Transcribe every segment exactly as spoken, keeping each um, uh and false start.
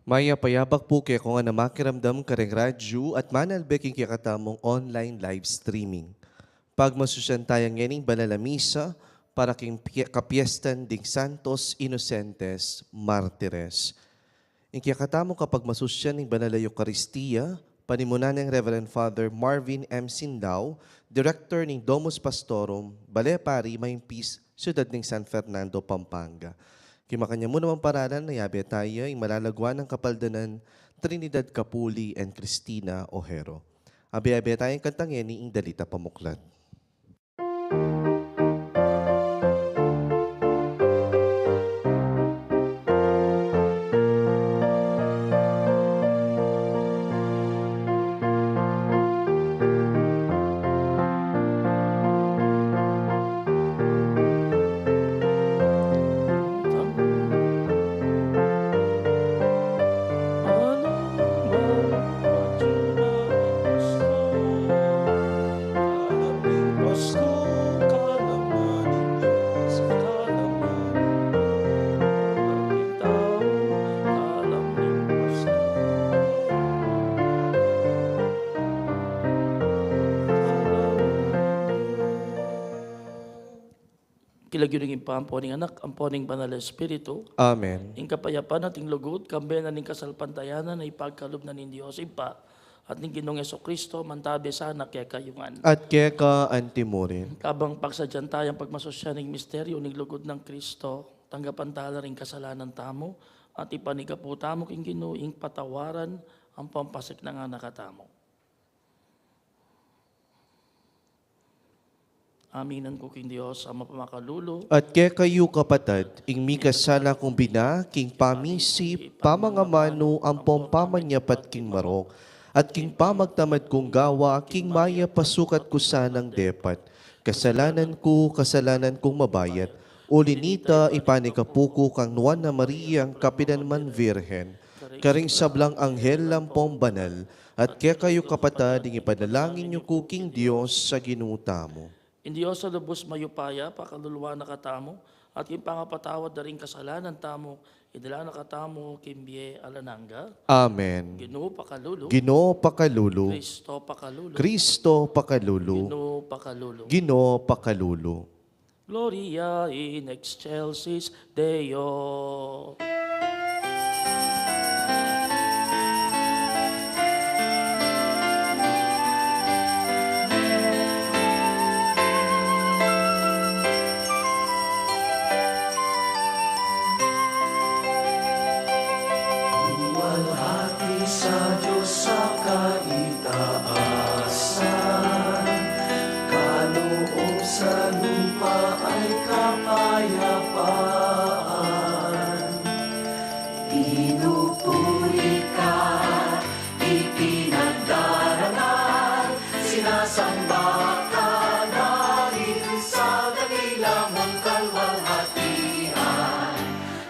Mayap a yabak pu kekong makiramdam karing radyu at manalbe king kekatamung online live streaming. Pagmasusyan taya ngening banal a misa para king pie-, kapiestan ding Santos Inosentes Martires. Ing kekatamung kapagmasusyan ning banal a Eukaristia, panimunan nang Reverend Father Marvin M. Sindao, Director ning Domus Pastorum, Bale Pari, Maying Peace, Siyudad ning San Fernando, Pampanga. King makanyan mu namang paralan, ayabe taya ing malalaguan nang kapaldanan Trinidad Capuli and Cristina Ojero. Abe-abe taya ing kantang ngeni ing Dalita Pamuklat. King lagyu ning Ibpa, ampo ning Anak, ampo ning Banal a Espiritu. Amen. Ing kapayapan at ing lugud, kambe na ning kasalpantayanan, ipagkalub na ning Dios Ibpa at ning Ginung Jesucristo, mantabe sana kekayu ngan. At keka antimurin. Kabang pagsadyan taya ing pagmasusyan ning misteryu ning lugud nang Cristo, tanggapan tala ring kasalanan tamu, at ipanyawad tamu king Ginu ing patawaran ampong pasiknangan na katamu. Aminan ku king Dios, Ama pamakalulu. At kekayu, kapatad, ing mikasala kung bina, king pamisip, pamangamanu, ampong pamanyapat king marok, at king pamagtamad kung gawa, king mayap a sukat ku sanang depat. Kasalanan ku, kasalanan kung mabayat, uli nita ipanyawad ku kang Nuan a Mariang kapilanman Virgen, karing sablang anghel ampong banal, at kekayu, kapatad, ing ipanalangin yu ku king Dios a Ginu tamu. Ing Dios a lubus mayupaya, pakalulu na katamu, at king pangapatawad da ring kasalanan tamu, idala na katamu king bie alang angga. Amen. Ginu pakalulu. Ginu pakalulu. Cristo pakalulu. Cristo pakalulu. Ginu pakalulu. Ginu pakalulu. Gloria in excelsis Deo. Luwalhati sa Dios sa kaitaasan, kaloob sa lupa ay kapayapaan. Pinupuri ka, ipinagdarangal, sinasamba ka dahil sa dakila mong kalwalhatian.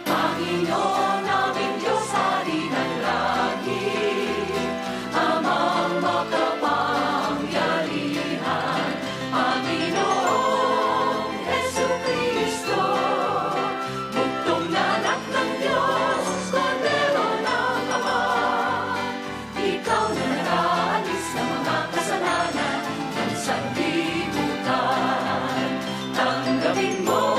Panginoon naming Diyos, Hari ng langit, Amang makapangyarihan, Panginoong Jesucristo, bugtong na anak ng Diyos, Kordero ng Ama. Ikaw na nag-aalis ng mga kasalanan ng sanlibutan. Tanggapin mo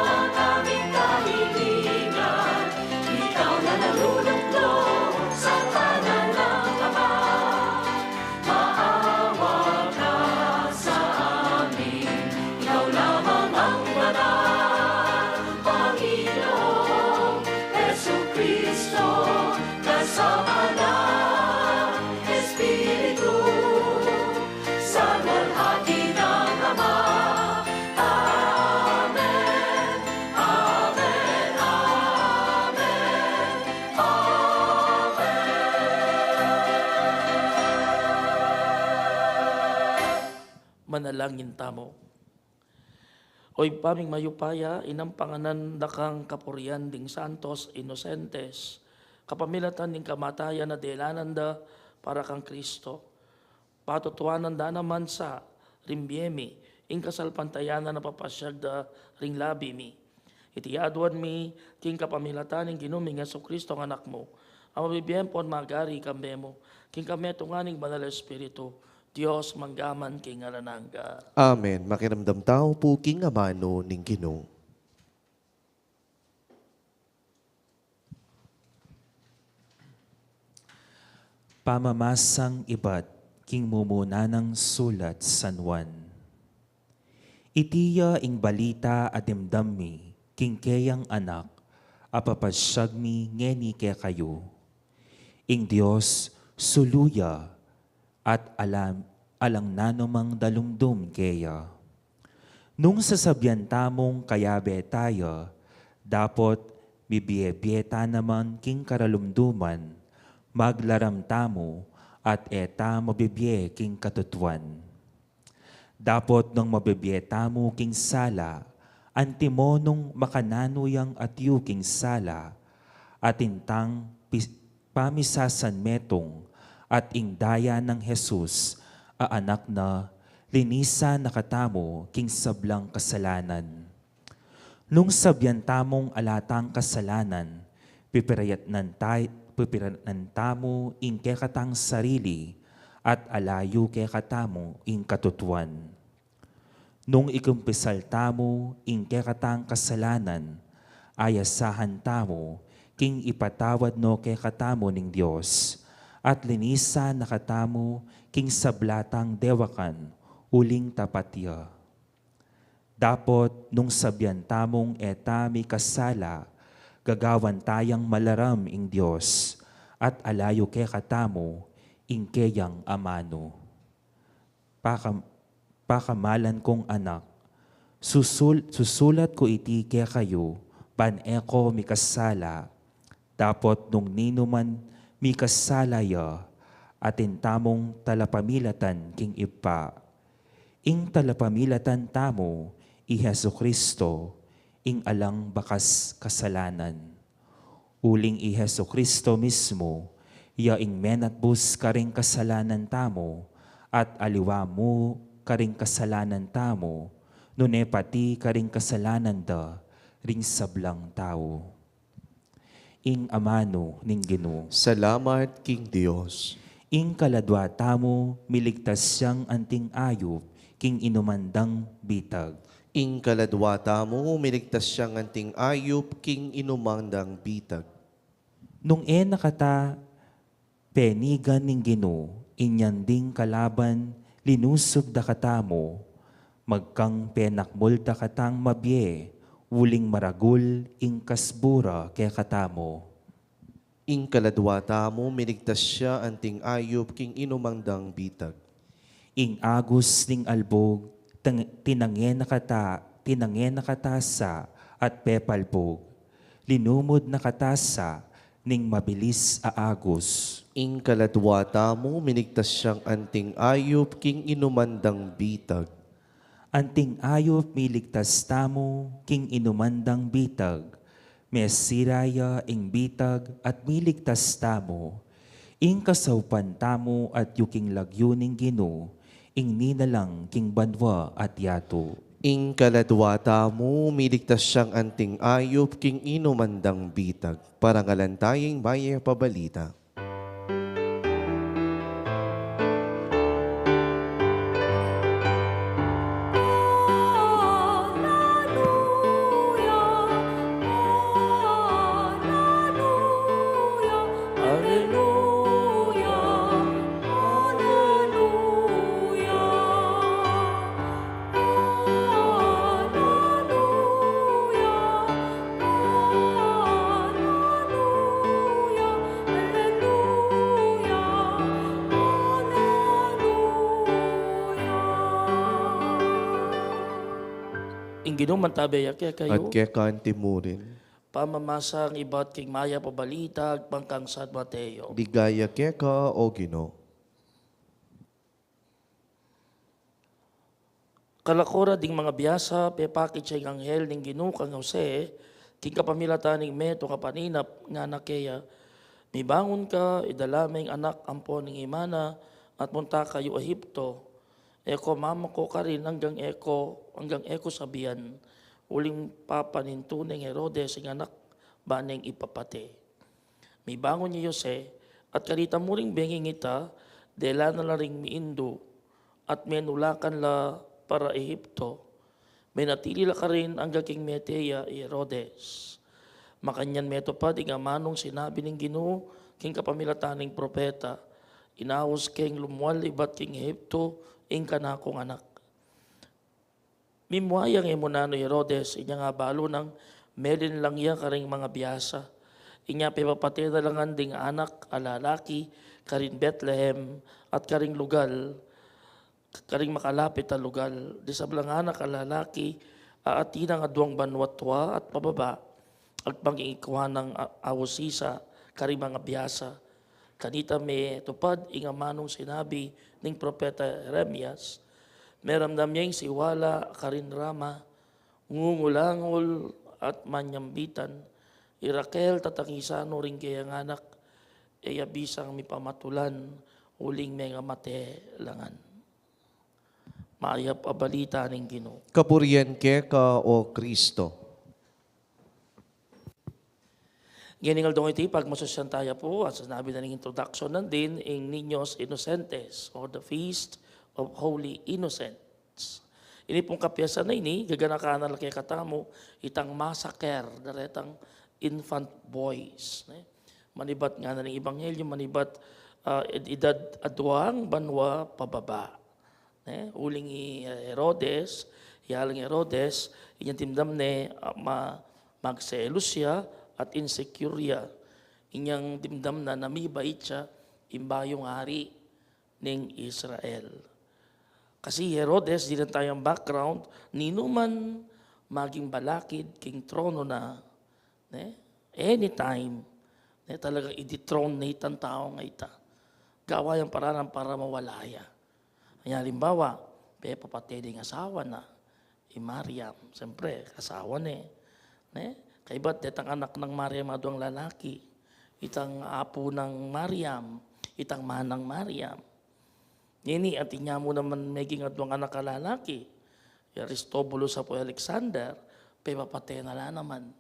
ang aming kahilingan. Ikaw na nalulugod sa kanan ng Ama. Maawa ka sa amin. Ikaw lamang ang banal, Panginoong Jesucristo, kasama ng Espiritu, sa luwalhati ng Ama. Amen. Amen. Amen. Amen. Manalangin tamu. O Ibpa ming mayupaya, inampangan da kang kapurian ding Santos Inosentes, kapamilatan ning kamatayan a delanan da para kang Cristo. Patutuanan da naman sa ring bie mi ing kasalpantayanan a papasiag da ring labi mi. Iti aduan mi king kapamilatan ning Ginu ming Jesucristo a Anak mu, a mabibie ampon magari kambe mu, king kametungan ning Banal a Espiritu, Dios mangga man king alang angga. Amen. Makiramdam tau pu king amanu ning Ginu. Pamamasang ibat king mumuna nang sulat San Juan. Iti ya ing balita a dimdam mi king keyang Anak, a papasyag mi ngeni kekayu. Ing Dios sulu ya at alam, alang nanumang dalumdum keya. Nung sasabian tamung kayabe ta ya, dapot mibie-bie ta naman king karalumduman, maglaram tamu at e ta mabibie king katutuan. Dapot nung mabibie tamu king sala, antimo nung makananu yang atyu king sala, atin tang pis-, pamisasanmetung, at ing daya nang Jesus a Anak na, linisan na katamu king sablang kasalanan. Nung sabian tamung ala tang kasalanan, pipirayatnan tay-, pipirayatnan tamu ing kekatang sarili, at ala yu kekatamu ing katutuan. Nung ikumpisal tamu ing kekatang kasalanan, ayasahan tamu king ipatawad no kekatamu ning Dios, at linisan na katamu king sabla tang dewakan, uling tapat ya. Dapot nung sabian tamung e ta mikasala, gagawan tayang malaram ing Dios, at ala yu kekatamu ing keyang amanu. Pakam-, pakamalan kung anak, susul-, susulat ku iti kekayu, ban e ko mikasala, dapot nung ninuman mikasala ya, atin tamung talapamilatan king Ibpa. Ing talapamilatan tamu, i Jesucristo, ing alang bakas kasalanan. Uling i Jesucristo mismu, ya ing menatbus karing kasalanan tamu, at aliwa mu karing kasalanan tamu, nune pati karing kasalanan da ring sablang tau. Ing amanu ning Ginu. Salamat king Dios. Ing kaladwa tamu, miligtas yang anting ayup, king inuman dang bitag. Ing kaladwa tamu, miligtas yang anting ayup, king inuman dang bitag. Nung e na kata penigan ning Ginu, inya ding kalaban, linusub da katamu, magkang penakmul da katang mabie, uling maragul ing kasbura kekatamu. Ing kaladwa tamu, miligtas ya anting ayup, king inuman dang bitag. Ing agus ning albug, tang-, tinange na kata-, tinange na kata sa at pepalpug. Linumud na kata sa ning mabilis a agus. Ing kaladwa tamu, miligtas yang anting ayup, king inuman dang bitag. Anting ayup, miligtas tamu, king inuman dang bitag. Mesira ya ing bitag at miligtas tamu. Ing kasaupan tamu at yu king lagyu ning Ginu, ing ninalang king banua at yatu. Ing kaladwa tamu, miligtas yang anting ayup, king inuman dang bitag. Parangalan taya ing mayap a balita. Ing Ginu mantabe ya kekayu. At keka anti murin. Pamamasa ning ibat king mayap a balita agpang kang San Mateo. Ligaya keka, O Ginu. Kalako ra ding mangabiasa, pepakit ya ing anghel ning Ginu kang Jose, king kapamilatan ning metung a paninap, ngana keya, mibangun ka, idala me ing anak ampon ing ima na, at munta kayu Egipto. E ko mamako karin anggang e ko, anggang e ko sabian, uling papanintu neng Herodes ing anak, ba neng ipapate. Mibangon ya i Jose, at kanita mu ring bengi ing ita, dela na la ring miindu, at menulakan la para Ehipto. Menatili la karin angga king mete ya i Herodes. Makanyan metupad ing amanung sinabi ning Ginu king kapamilatan ning propeta, inaus keng lumual ibat king Ehipto ing kanakung anak. Mimua yang e mu nanu i Herodes, inyang abalu nang melinlang ya karing mangabiasa. Inya pepapate na la ngan ding anak a lalaki karin Betlehem at karing lugal, karing makalapit a lugal. Ding sablang anak a lalaki, atin nang aduang banua tua at pababa, agpang ing ikua nang a-, ausisa karing mangabiasa. Kanita metupad ing amanung sinabi ning propeta Jeremias, meramdam ya ing siwala karin Rama, ngungulangul at manyambitan. I Raquel tatangisan no ring keyang anak, e ya bisang mipamatulan uling mengamate la ngan. Mayap a balita ning Ginu. Kapurian keka, O Kristo. Ngening aldong iti, pagmasusyan taya pu, at sinabi na ning introduction nandin, ing Niños Inocentes, or the Feast of Holy Innocents. Ini pung kapiyasan a ini, gaganakan na la kekatamu itang massacre da retang infant boys, ne? Manibat ngana ning ebanghelyo, manibat, ah, ed-, edad aduang banua pababa. Ne? Uling i, eh, Herodes, i alang Herodes, inyang dimdam ne, ah, ma-, magselos ya at insecure ya. Inyang dimdam na na mibait ya ing bayung ari ning Israel. Kasi Herodes, dinan taya ing background, ninuman maging balakid king trono na, ne? Anytime, ne, talagang i-dethrone ne itang tau a ita. Gawa yang paraan para mawala ya. Anya, alimbawa, pepapate ding asawa na, i Mariam, siyempre, asawa ne. Ne? Kaybat detang anak nang Mariam aduang lalaki, itang apu nang Mariam, itang manang Mariam. Ngeni, atin ya mu naman meging aduang anak a lalaki, i Aristobulus apo i Alexander, pepapate na la naman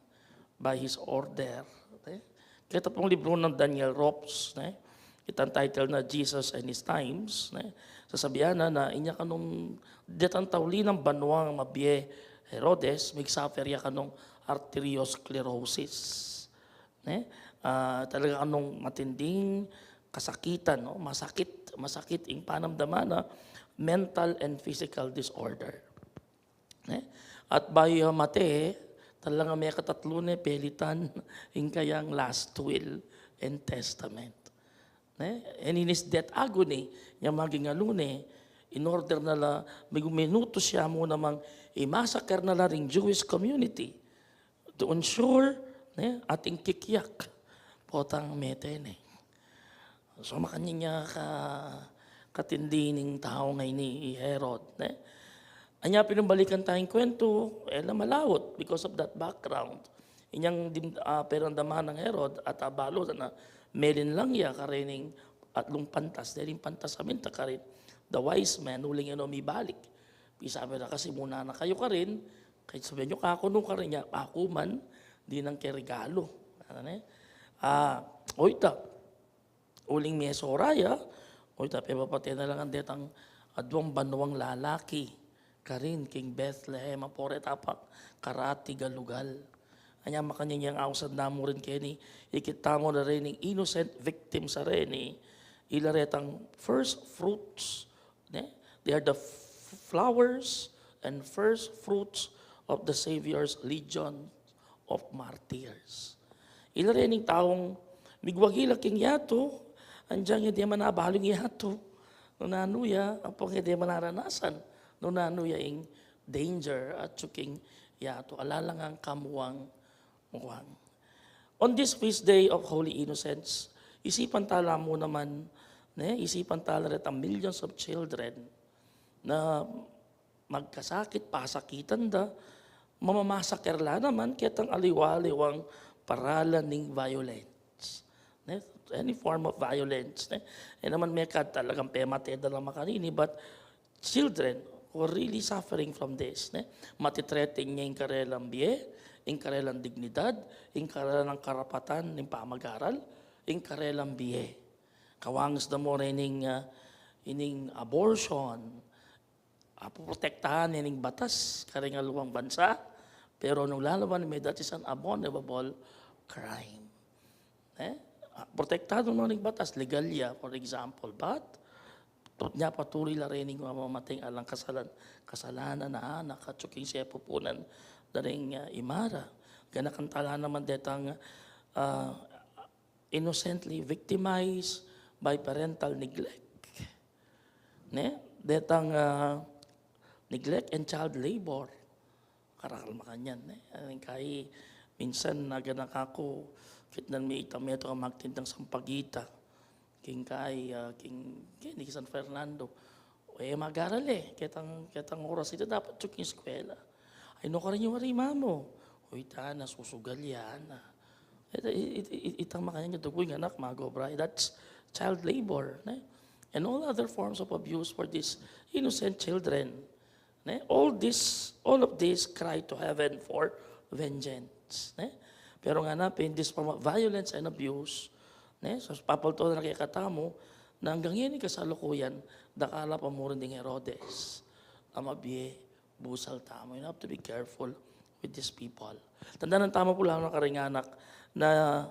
by his order. Ne? Keta pung libru nang Daniel Ropes, ne? Itang title na Jesus and His Times, ne? Sasabian na, na inya kanung detang tauli nang banuang mabie Herodes, mig-suffer ya kanung arteriosclerosis. Ne? Ah, talaga kanung matinding kasakitan, no? Masakit, masakit ing panamdaman na, mental and physical disorder. Ne? At bayu ya mate, talaga mekatatlu ne, pelitan ing kayang last will and testament. Ne? And in his death agony, inyang maging alu ne, in order na la, mig-, minutus ya mu namang i-massacre na la ring Jewish community to ensure, ne, ating kikyak potang mete ne. So, makanyan ya ka-, katindi ning tau ngeni i Herod, ne? Anya, pinumbalikan taya ing kwentu, e la malaut because of that background. Inyang dim-, ah, peramdaman nang Herod at abalu na melinlang ya karening atlung pantas, dening pantas a minta karin the wise men, uling e no mibalik. Pisabi na, kasi muna na kayu karin, kaya sabi nyo, kaku nu karin ya, aku man, dinan ke regalu. Ano ne? Ah, o ita, uling mesora ya, o ita, pepapate na la ngan detang aduang banuang lalaki karin king Bethlehem, apo reta pa karatig a lugal. Anya, makanyan yang ausan da mu rin keni, ikit tamu na reni, innocent victims a reni, ila retang first fruits, ne? They are the f-, flowers and first fruits of the Savior's legion of martyrs. Ila rening taung migwagi la king yatu, anjang ya de man abalu ing yatu. Nung nanu ya, ampong ya de man aranasan. Nung nanu ya ing danger atyu king yatu. Ala la ngang kamuang-muang. On this feast day of Holy Innocents, isipan tala mu naman, ne, isipan tala retang millions of children na magkasakit, pasakitan da, mamamassacre la naman ketang aliwa-aliwang paralan ning violence. Ne? Any form of violence. Ne? E naman mekad talagang pemate da la makanini, but children who are really suffering from this. Ne? Matitreaten ya ing karelang bie, ing karelang dignidad, ing karelang karapatan ning pamag-aral, ing karelang bie. Kawangs da mu rening, ah, ining abortion, apoprotektahan ne ning batas karing aliwang bansa, pero nung lalawan me, that is an abominable crime. Eh? Ah, protektado na ning batas, legal ya, for example, but tut-, nya paturi la rening mamamateng alang kasalan-, kasalanan na anak, at suking sepupunan da ring, ah, imara. Ganakan tala naman detang, ah, innocently victimized by parental neglect. Ne? Detang, ah, neglect and child labor. Karakal makanyan, ne? Aning kai, minsan naganak aku, kitnan mi itang metung a magtindang sampagita. King kai, ah, king, king San Fernando. E, mag-aral e. Ketang, ketang oras ita dapat suking eskwela. Ay, nu karin yu wari, mamu? O, ita na, susugal ya na. It, it, it, it, itang makanyan, ita, dugu ing anak, mag-obra. That's child labor, ne? And all other forms of abuse for these innocent children. Ne? All this, all of this cry to heaven for vengeance, ne? Pero ngana pin, this form of violence and abuse, ne? So, papaltuan na kekatamu, na anggang ngeni kasalukuyan, dakal la pa mu rin ding Herodes a mabie, busal tamu. You have to be careful with these people. Tandanan tamu pu la na karing anak na,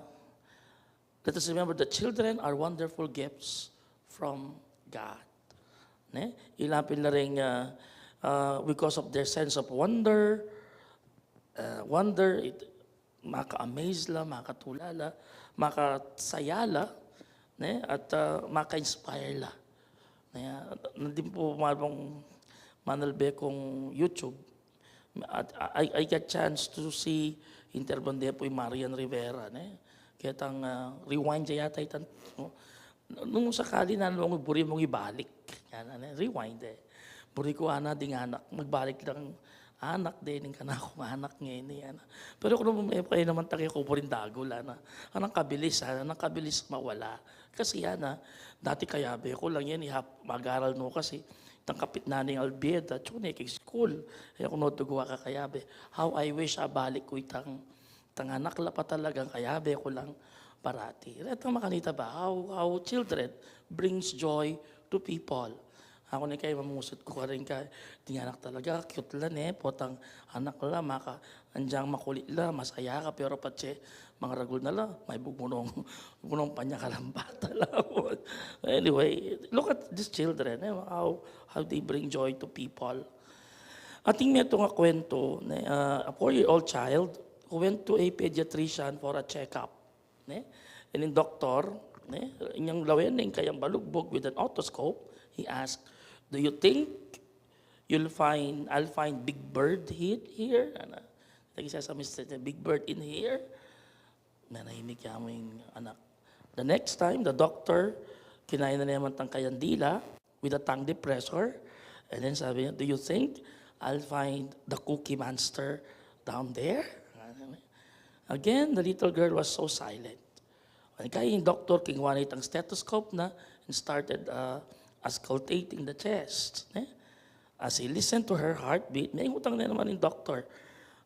let us remember that children are wonderful gifts from God. Ne? Ila pin la ring, ah, ah, because of their sense of wonder, ah, wonder, it, maka-amaze la, makatula la, makasaya la, ne? At, ah, maka-inspire la. Ne? Nandin pu, malbang manalbe kung YouTube, at I, I got chance to see interview de pu i Marian Rivera, ne? Ketang, ah, rewind ya yata itan, no? Nung sakali na nung buri mung ibalik, yan, ne? Rewind e. Buri ku ana ding anak, magbalik lang anak de, ning kanakung anak ngeni, yan. Pero kung e pa naman take ku buring dagul, ana. Anang kabilis, ana, anang kabilis mawala. Kasi, ana, dati kayabe ku lang yan, ihap, mag-aral no kasi, itang kapitnan ning albeda, tsune, king school. E ku no dugu a kakayabe. How I wish a balik ku itang, itang anak la pa talagang kayabe ku lang parati. Retang makanita ba? How, how children brings joy to people. Aku ne kaya mamusut ku karin kaya, ding anak talaga, cute la ne, potang anak la, maka, anjang makulit la, masaya ka, pero patse, mangaragul na la, may bugmunong, bugmunong panyakalang bata la. Anyway, look at these children, eh, how, how they bring joy to people. Atin metung a kwento, ne, ah, a four-year-old child who went to a pediatrician for a checkup. Ne? And in doctor, ne, inyang lawen ing kayang balugbug with an otoscope, he asked, "Do you think you'll find, I'll find Big Bird he-, here?" Ana, lagi sa, sa mister, "Big Bird in here?" Nanahimik ya mu ing anak. The next time, the doctor, kinaya na naman tang kayang dila, with a tongue depressor. And then sabi niya, "Do you think I'll find the Cookie Monster down there?" Again, the little girl was so silent. Kaya ing doktor, kinuha na itang stethoscope na and started, uh, auscultating the chest. Eh? As he listened to her heartbeat, mengutang na naman ing doktor,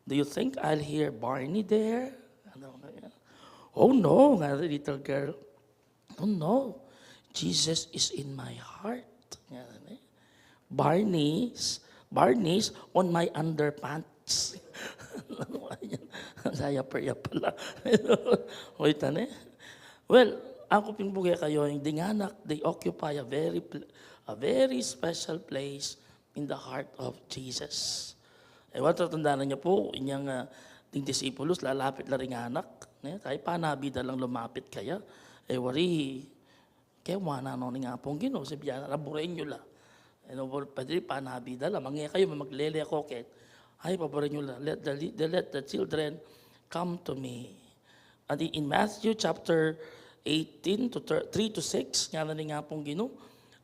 "Do you think I'll hear Barney there?" Ano, "Oh no," nga the little girl. "Oh no, Jesus is in my heart." Yan, eh. "Barney's, Barney's on my underpants." Saya pa ya pala. Wait, ano eh? Well, aku pin bugay kayu, ing ding anak, they occupy a very pl-, a very special place in the heart of Jesus. E, wa, tatandanan yu pu, inyang, ah, ding disipulus, lalapit la ring anak, ne? Kaya panabi da lang lumapit kaya. E, wari, kaya wa na no ning Apung Ginu, sabi ya, "Laburen yu la." E, no, Padre, panabi da la, mangkayu, maglele ko ket. Ay, paburen yu la, let the, let the children come to me. And in Matthew chapter eighteen to thir-, three to six, ngana ning Apung Ginu,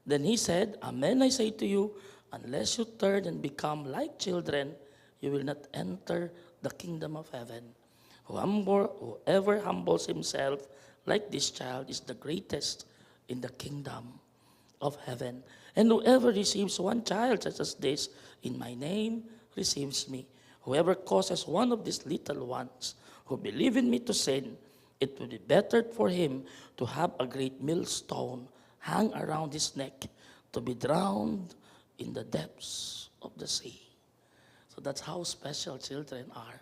then he said, "Amen, I say to you, unless you turn and become like children, you will not enter the kingdom of heaven. Who humble, whoever humbles himself like this child is the greatest in the kingdom of heaven. And whoever receives one child such as this in my name receives me. Whoever causes one of these little ones who believe in me to sin, It would be better for him to have a great millstone hang around his neck, to be drowned in the depths of the sea. So that's how special children are.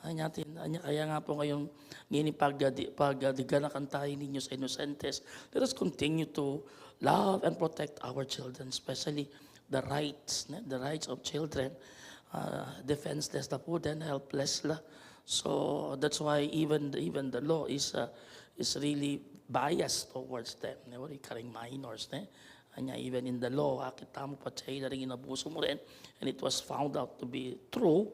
Anya, tin-, anya, kaya nga po ngayon, ngini pag, pag, ganakan tayo ninyo sa inosentes, let us continue to love and protect our children, especially the rights, ne? The rights of children. Uh, defenseless la po din, helpless la. So that's why even, even the law is, uh, is really biased towards them. Ne? Wari karing minors, ne? Anya, even in the law, akit tamu pa siya, ila ring inabuso mu rin, and it was found out to be true,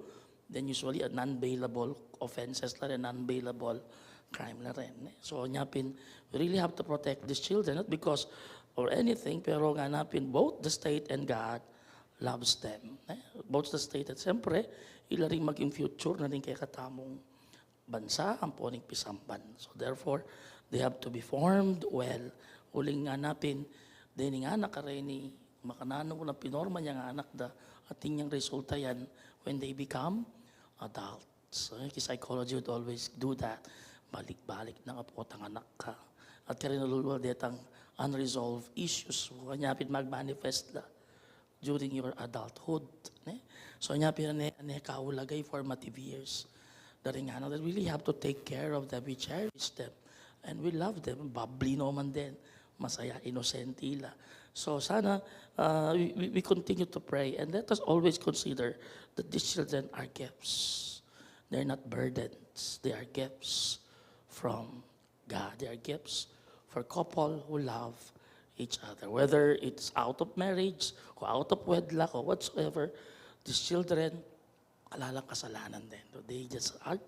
then usually a non-bailable offenses la rin, non-bailable crime la rin, eh. So, anya pin, we really have to protect these children, not because or anything, pero ngana pin, both the state and God loves them, eh. Both the state at siyempre, ila ring maging future na rin kekatamung bansa, ampo ning pisamban. So therefore, they have to be formed well. Uling ngana pin, deni ngana kareni, makananu na pinorma yang anak da, atin yang resulta yan when they become adults. So, ki psychology would always do that. Balik-balik na nga po tang anak ka. At kareni lulwal detang unresolved issues. Anya pin mag-manifest la during your adulthood, ne? So, anya pin ne, ne kaulaga i formative years. Daring anak, that really have to take care of them. We cherish them. And we love them. Babli no man din. Masaya, inosente la. So, sana, uh, we, we, we continue to pray. And let us always consider that these children are gifts. They're not burdens. They are gifts from God. They are gifts for couple who love each other. Whether it's out of marriage or out of wedlock or whatsoever, these children, ala lang kasalanan din. So they just are,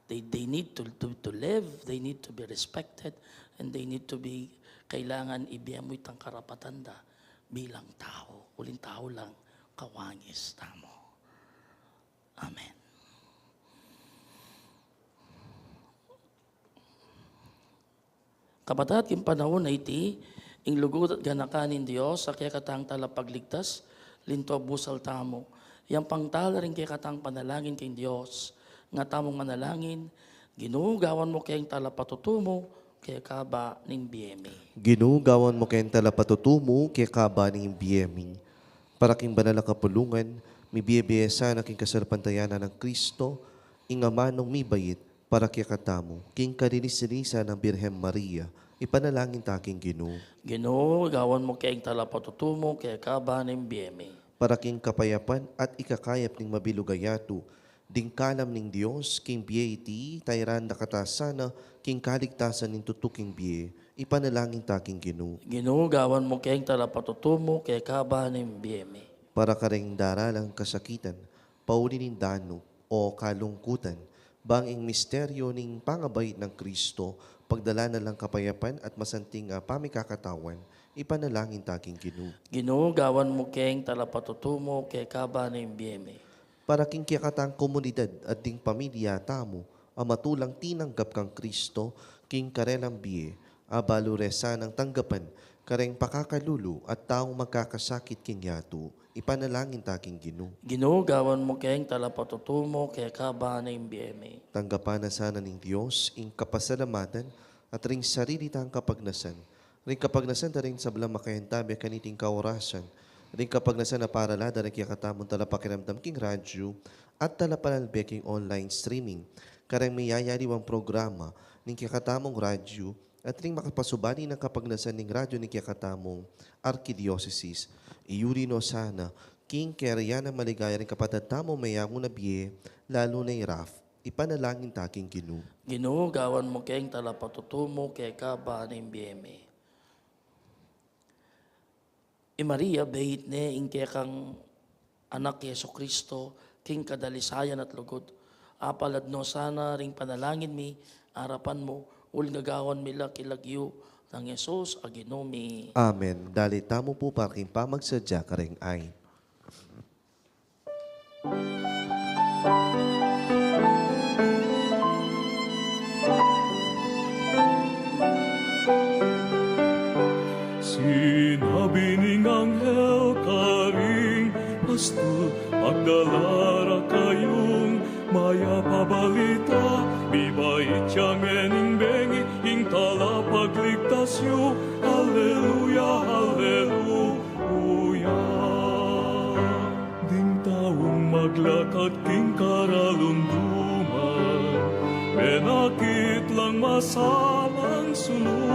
they, they need to, to, to live, they need to be respected, and they need to be, kailangan ibie mu itang karapatan da bilang tau. Uling tau lang kawangis tamu. Amen. Kapatad, king panaun a iti, ing lugud at ganakan ning Dios a kekatang talapagligtas, linto busal tamu. Yang pangtal ring kekatang panalangin king Dios, nga tamung manalangin, Ginu, gawan mu keng talapatutu mu, kekaba ning bie mi. Ginu, gawan mu keng talapatutu mu, kekaba ning bie mi. Para king banal a kapulungan, mibie-bie sana king kasalpantayanan nang Kristo, ing amanung mibait, para kekatamu, king kalinis-linisan nang Birhen Maria, ipanalangin ta king Ginu. Ginu, gawan mu keng talapatutu mu, kekaba ning bie mi. Para king kapayapan at ikakayap ning mabilug a yatu, ding kalam ning Dios, king bie iti, tairan da kata sana, king kaligtasan ning tutuking bie, ipanalangin ta king Ginu. Ginu, gawan mu keng talapatutu mu, kekaba ning bie mi. Para kareng daralang kasakitan, pauli ning danup o kalungkutan, bang ing misteryo ning pangabait nang Kristo, pagdala na lang kapayapan at masanting a pamikakatawan, ipanalangin ta king Ginu. Ginu, gawan mu keng talapatutu mu, kekaba ning bie mi. Para king kekatang komunidad at ding pamilya tamu, a matulang tinanggap kang Kristo, king karelang bie, abalu re sanang tanggapan, kareng pakakalulu at taung magkakasakit king yatu, ipanalangin ta king Ginu. Ginu, gawan mu keng talapatutu mu, kekaba ning bie mi. Tanggapan na sana ning Dios, ing kapasalamatan, at ring sarili tang kapagnasan. Ring kapagnasan da ring sablang makayantabe kaniting kaorasan. Ring kapagnasan a parala da ring kekatamung talapakiramdam king radyu at talapanalbe king online streaming. Kareng miyayaliwang programa ning kekatamung radyu at ring makapasubali nang kapagnasan ning radyu ning kekatamung arkidiosesis. Iyuli no sana king kayarian a maligaya ring kapatad tamung meyangu na bie, lalu na i Raf. Ipanalangin ta king Ginu. Ginu, gawan mu keng talapatutu mu, kekaba ning bie mi. I Maria, beit ne ing kekang Anak Jesucristo, king kadalisayan at lugud. Apalad no sana ring panalangin mi, arapan mu, uling gagawan mi la king lagyu nang Jesus a Ginu mi. Amen. Dalit tamu pu para king pamagsadya kareng ay. Sinabi ning anghel karing pastul, magdala ra kayung mayap a balita, Mibait ya ngening bengi ing talapagligtas yu. Aleluya, aleluya. Ding taung maglakad king karalunduman, menakit lang masalang sulu.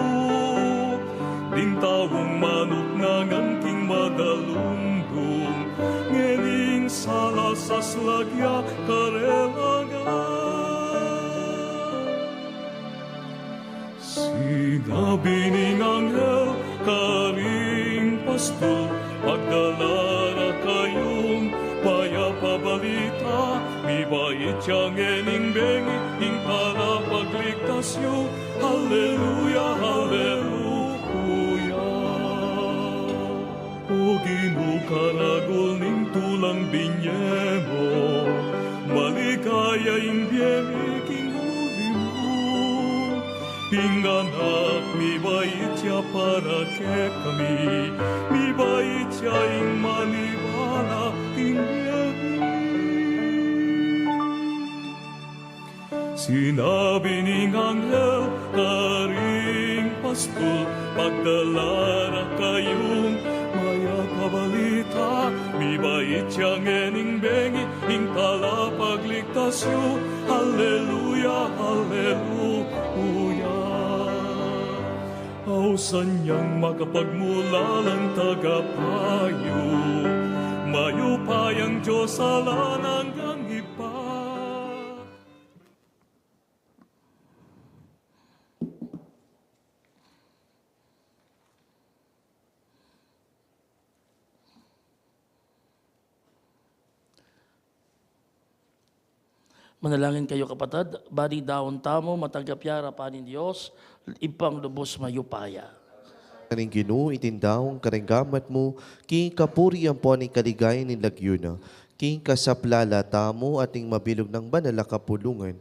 Ding taung manuknangan king madalumdum, ngening sala saslag ya karelangan. Sinabi ning anghel karing pastul, pagdala ra kayung mayap a balita, mibait ya ngening bengi ing talapagligtas yu. Aleluya, aleluya. O Ginu, karagul ning tulang binye mu, maligaya ing bie mi king uli mu. Ing anak mibait ya para kekami, mibait ya ing maniwala king bie mi. Sinabi ning anghel karing pastul, pagdala ra kayung mayap a balita, mibait ya ngening bengi ing talapagligtas yu. Aleluya, aleluya. Ausan yang makapagmulalang tagapayu, mayupayang Dios alang anggang Ibpa. Manalangin kayu, kapatad, ban ing daun tamu matanggap ya king arapan ning Dios, Ibpang lubus mayupaya. Ning Ginu, iting daun karing gamat mu, king kapurian ampon king kaligayan ning lagyu na, king kasaplalan tamu at ning mabilug nang banal a kapulungan.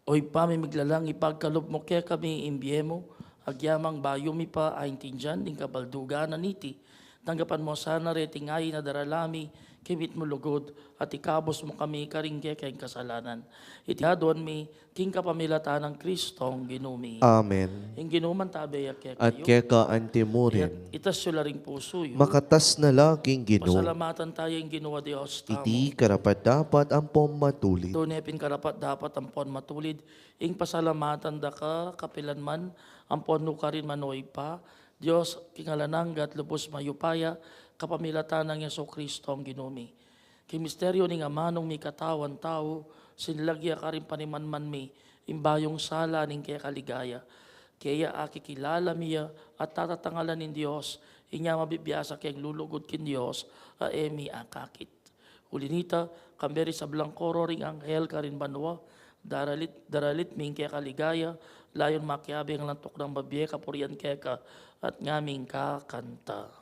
O Ibpa mi miglalang, ipagkalub mu kekami ing bie mu, agyamang bayu mi pa aintindian ing kabaldugan na niti. Tanggapan mu sana reting ain a darala mi king mitmung lugud, at ikabus mu kami karing kekeng kasalanan. Iti aduan mi king kapamilatan nang Kristong Ginu mi. Amen. Ing Ginu mantabe ya kekayu. At keka anti mu rin. Itas yu la ring pusu yu. Makatas na la king Ginu. Pasalamatan taya ing Ginu a Dios tamu. Iti karapat-dapat ampon matulid. Tune pin karapat-dapat ampon matulid ing pasalamatan da ka kapilan man ampon nukarin man, o Ibpa, Dios king alang angga at lubus mayupaya, kapamilatan nang Jesu Kristong Ginu mi. King misteryu ning amanung mikatawan tau, sinlag ya karing panimanman mi ing bayung sala ning kekaligaya. Keya akikilala mi ya at tatatangalan ning Dios, inya mabibiasa keng lulugud king Dios a e mi akakit. Uli nita, kambe ring sablang koro ring anghel karin banua, daralit, daralit mi ing kekaligaya, layun makiabe ing alang tuknang mabie kapurian keka, at ngaming kakanta.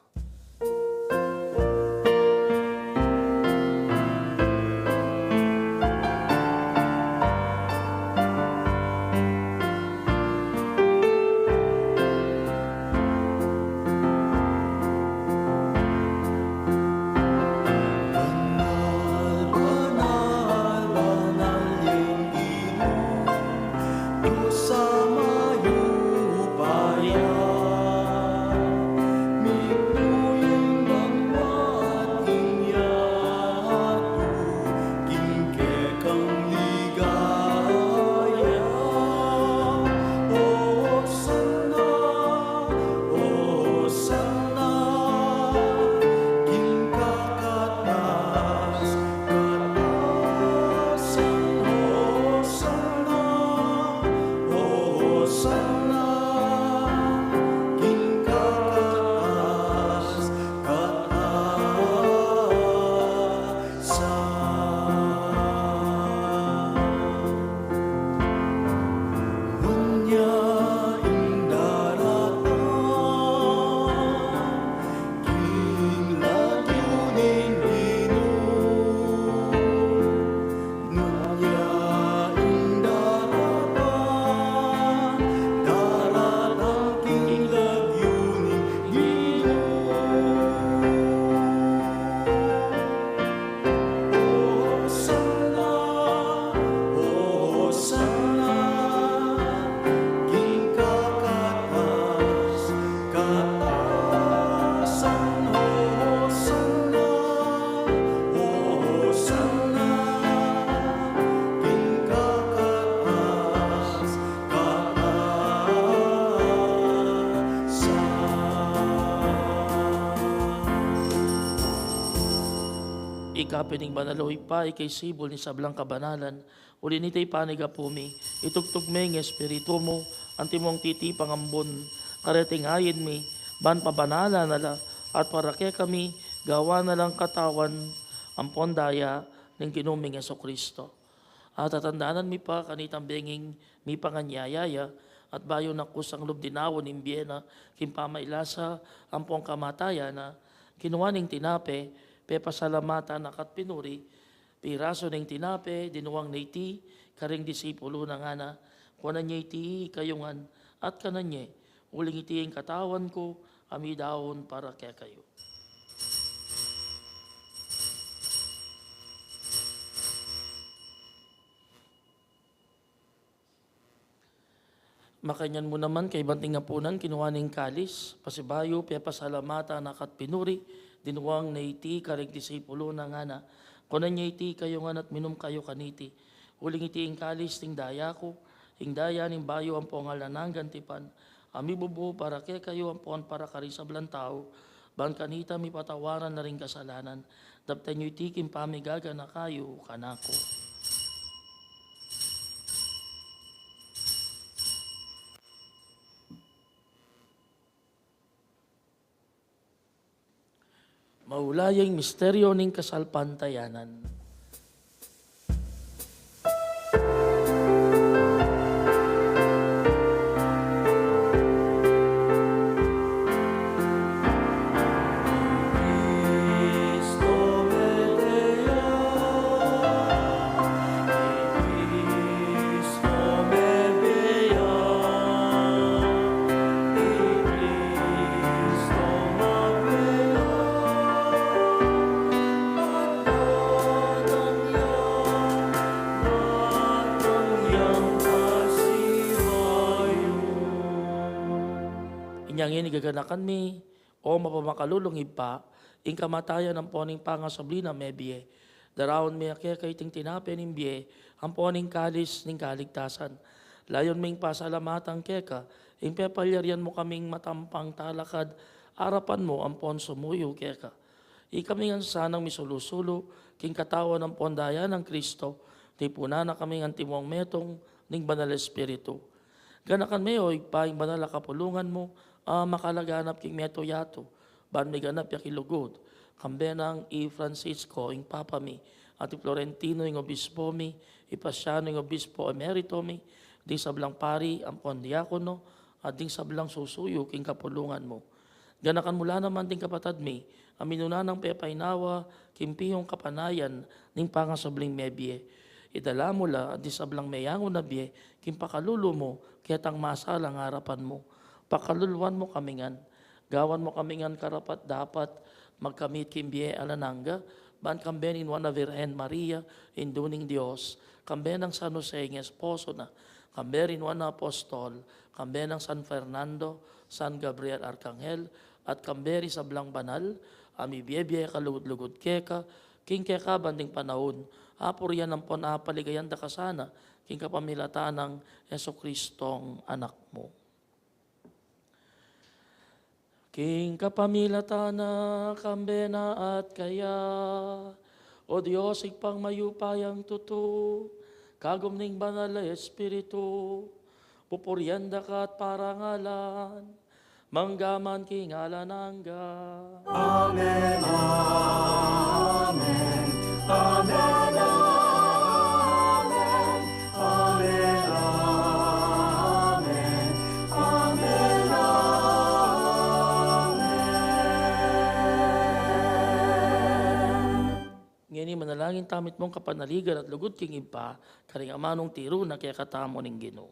Banal, banal, banal ing Ginu, Dios a mayupaya, migmula Pining banal o Ibpa, ika ing sibul ning sablang kabanalan, uli nita ipanyawad mu, itubud mu ing Espiritu mu, antimong titipang ambun, kareting ain mi, ban pabanalan na la, at para kekami, gawan na lang katawan, ampon daya, ning Ginu ming Jesucristo. At tatandanan mi pa, kanitang benging mipanganyaya ya, at bayu na kusang lub dinaun ing bie na, king pamailasa, ampong kamatayan na, kinua ne ing tinape, pepasalamatan na ka't pinuri, pirasu ne ing tinape, dinuang ne iti, karing disipulu na ngana, kuanan ye iti, ikayu ngan, at kanan ye, uling iti ing katawan ku, a midaun para kekayu. Makanyan mu naman kaibat ning apunan, kinua ne ing kalis, pasibayu, pepasalamatan na ka't pinuri, dinuang ne iti, karing disipulu na ngana, kuanan ye iti, ikayu ngan, at minum kayu kaniti, uling iti ing kalis ning daya ku, ing daya ning bayu ampong alang anggang tipan, a mibubu para kekayu ampon para karing sablang tau, ban kanita mipatawaran la ring kasalanan. Daptan yu iti king pamigaganaka yu kanaku. Maulagang misteryu ning kasalpantayanan. Inya ngeni gaganakan mi, o mapamakalulung Ibpa, ing kamatayan ampon ing pangasubli nang mebie. Daraun mi keka iting tinape ning bie, ampon ing kalis ning kaligtasan. Layun ming pasalamatan keka, ing pepalyarian mu kaming matampang talakad, arapan mu ampon sumuyu keka. Ikami ngan sanang misulu-sulu, king katawan ampon daya nang Kristo, tipunan na kami ngan antimong metung, ning Banal Espiritu. Ganakan me, o Ibpa, ing banal a kapulungan mu, a makalaganap king metung yatu, ban miganap ya king lugud, kambe nang i Francisco, ing Papa mi, at i Florentino, ing Obispo mi, i Paciano, ing Obispo Emerito mi, ding sablang pari, ampon diakono, at ding sablang susuyu king kapulungan mu. Ganakan mu la naman ding kapatad mi, a minuna nang pepainawa, king pihung kapanayan, ning pangasubling mebie. Idala mu la, at ding sablang meyangu na bie, king pakalulu mu, ketang masalang arapan mu. Pakaluluan mu kami ngan. Gawan mu kami ngan karapat-dapat, magkamit king bie alang angga, ban kambe ning Nuan a Virgen Maria, Indu ning Dios, kambe nang San Jose ing esposo na, kambe ring Nuan a Apostol, kambe nang San Fernando, San Gabriel Arkanghel, at kambe ring sablang banal, a mibie-bie kalugud-lugud keka, king kekaban ding panaun, apurian ampon apaligayan da ka sana, king kapamilatan nang Jesucristong Anak mu. King kapamilatan na, kambe na at kaya, O Dios, Ibpang mayupayang tutu, kagum ning Banal a Espiritu, pupurian da ka at parangalan, mangga man king alang angga. Amen, amen, amen, amen. Amen, amen, amen, amen. Ngeni manalangin tamu itmong kapanaligan at lugud king Ibpa, karing amanung tiru na kekatamu ning Ginu.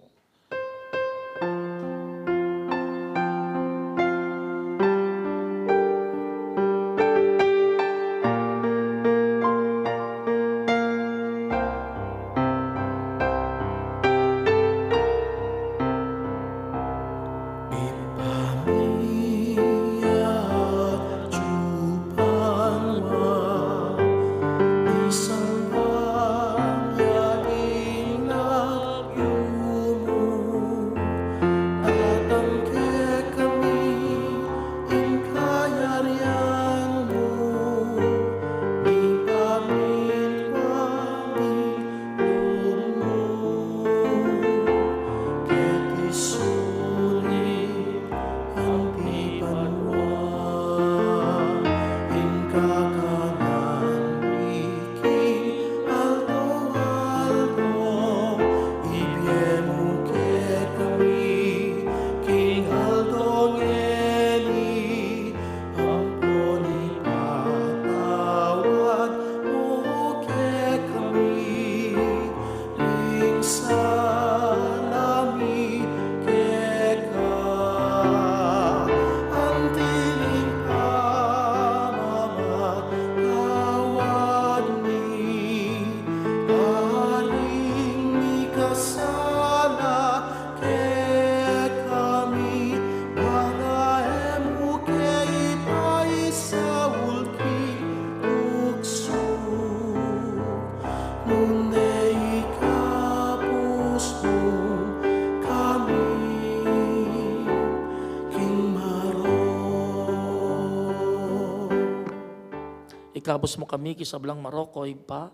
Ikabus mu kami king sablang marok, O Ibpa,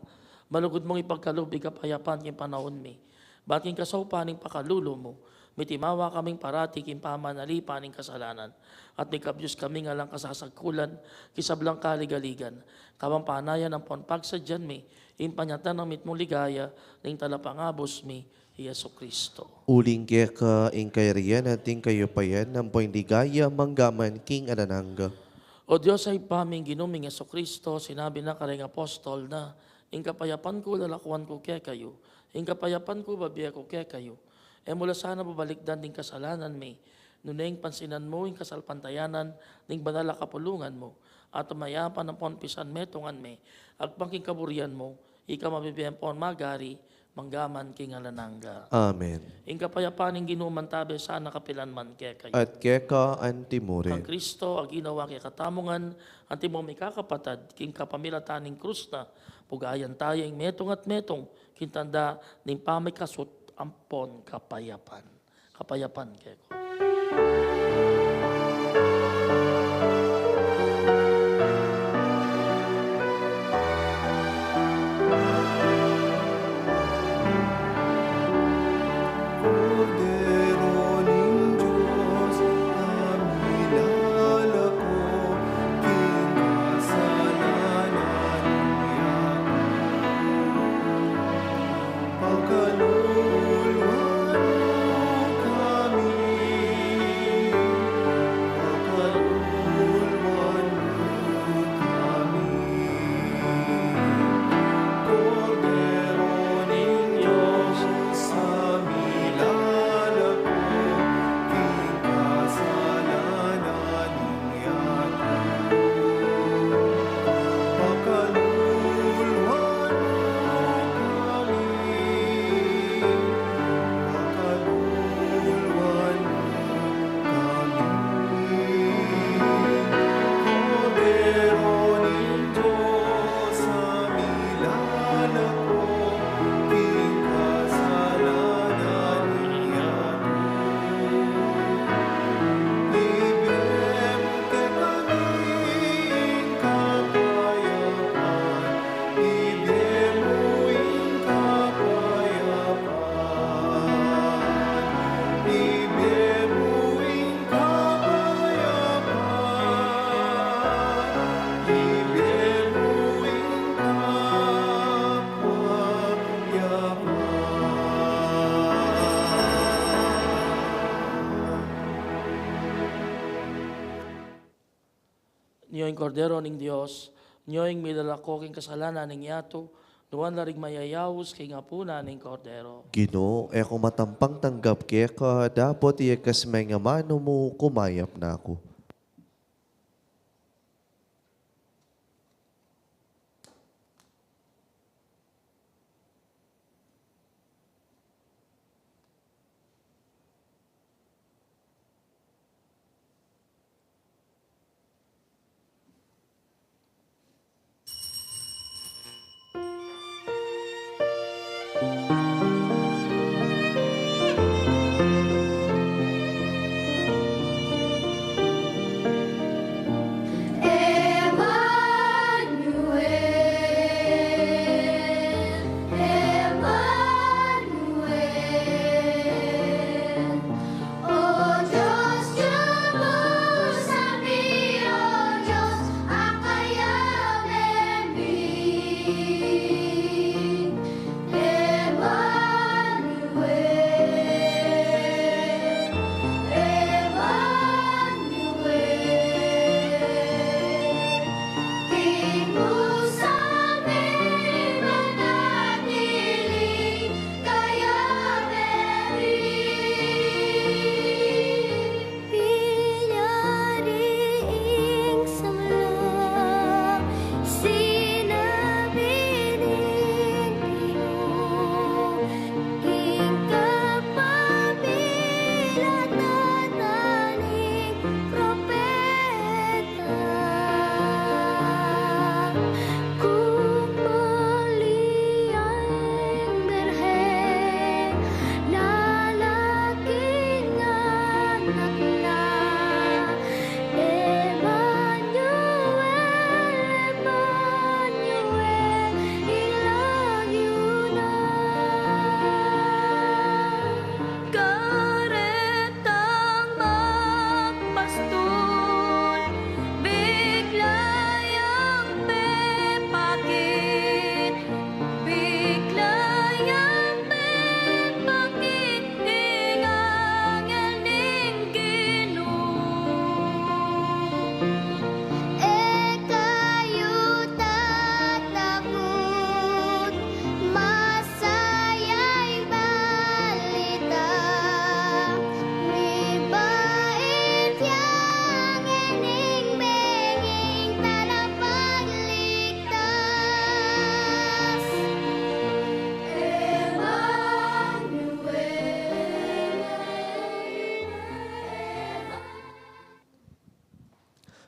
malugud mung ipagkalub ing kapayapan king panaun mi. Bat king kasaupan ning pakalulu mu, mitimawa kaming parati king pamanalipan ning kasalanan, at mikabyus kaming alang kasasagkulan king sablang kaligaligan, kabang panayan ampon pagsadyan mi ing panyatang ning mitmung ligaya ning Talapangabus mi, i Jesucristo. Uling keka ing kayarian at ing kayupayan, ampo ing ligaya mangga man king alang angga. O Dios a Ibpa mi, ing Ginu ming Jesucristo, sinabi na kareng apostol na, "Ing kapayapan ku lalakuan ku kekayu, ing kapayapan ku bibie ku kekayu." E mu la sana babalikdan ding kasalanan mi, nune ing pansinan mu ing kasalpantayanan ning banal a kapulungan mu, at mayap ampon pisan metungan mi agpang king kaburian mu, ika a mabibie ampon magari mangga man king alang angga. Amen. Ing kapayapan ning Ginu mantabe sana kapilan man kekayu. At keka anti mu rin. Kang Kristo a ginawa kekatamu ngan, anti mung mikakapatad, king kapamilatan ning krus na, pugayan taya ing metung at metung king tanda ning pamikasut ampon kapayapan. Kapayapan kekayu. Kordero ning Dios, a milalako king kasalanan ning yatu. Pakaluluan mu kami, pakaluluan mu kami. Kordero ning Dios, a milalako king kasalanan ning Nyo ing Kordero ning Dios, nyo ing milalako king kasalanan ning yatu, nuan la ring mayayaus king apunan ning Kordero. Ginu, e ku matampang tanggap keka, dapot iyakas me ing amanu mu, kumayap na ku.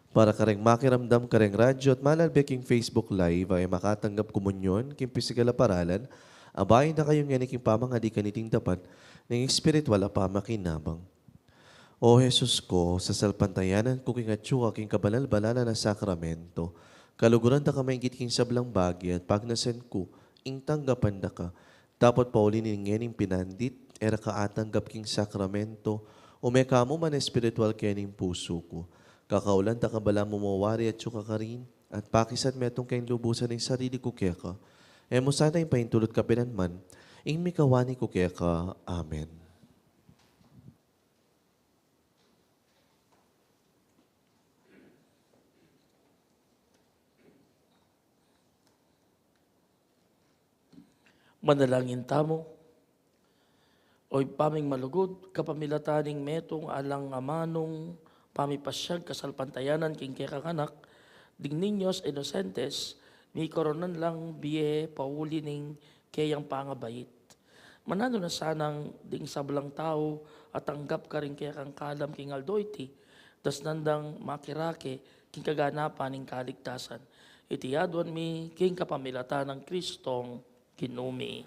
Para kareng makiramdam kareng radyo at manalbe king Facebook Live a e makatanggap komunyon king pisikal a paralan, abayan da kayu ngeni king pamangadi kaniting dapat ning espiritual a pamakinabang. O Jesus ku, sasalpantayanan ku king atyu ka king kabanal-banalan a sakramento, kaluguran da ka maigit king sablang bage at pagnasan ku ing tanggapan da ka. Dapot pauli ning ngening pinandit, e ra ka atanggap king sakramento, ume ka mu man espiritual kening pusu ku. Kakaulan da ka balamu mawari atyu ka karin, at pakisat metung king lubusan ing sarili ku keka. E mu sana ing paintulut kapilan man ing mikawani ku keka. Amen. Manalangin tamu. O Ibpa ming malugud, kapamilatan ning metung alang amanung pamipasyag kasalpantayanan king kekang anak, ding niños inosentes, mikoronan lang bie pauli ning keyang pangabait. Mananu na sanang ding sablang tau a tanggap karing kekang kalam king aldo iti, dasnan dang makirake king kaganapan ning kaligtasan. Iti aduan mi king kapamilatan nang Kristong Ginu mi.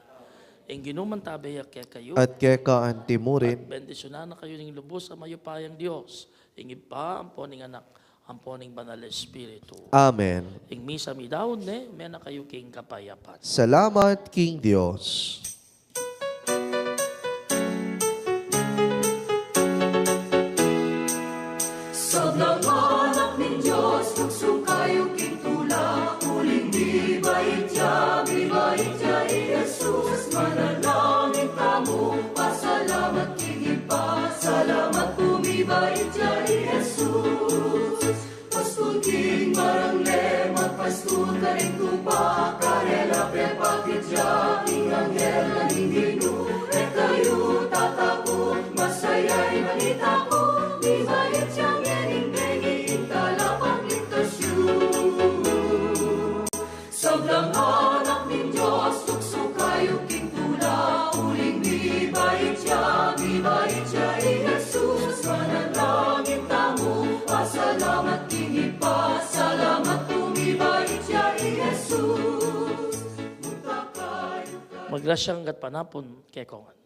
Ing Ginu mantabe ya kekayu. At keka anti mu rin. At bendisyunan na kayu ning lubus a mayupayang Dios, ing Ibpa, ampo ning Anak, ampo ning Banal Espiritu. Amen. Ing misa mi daun ne, mena kayu king kapayapan. Salamat king Dios. Sablang anak ning Dios, tuksu kayu king tula, uling mibait ya, mibait ya i Jesus. Manalangin tamu, pasalamat king Ibpa, salamat pu, mibait ya i Jesus. Pastul king barangle, magpastul karing tupa, karela pepakit ya ing anghel na ning Ginu. E kayu tatakut, masaya ing balita ku, mibait ya ngening bengi ing talapagligtas yu. Sablang anak ning Dios, tuksu kayu king tula, uling mibait ya, mibait ya i Jesus. Manalangin tamu, pasalamat king Ibpa, salamat pu, mibait ya i Jesus. Maglasyang gat panapun kekongan.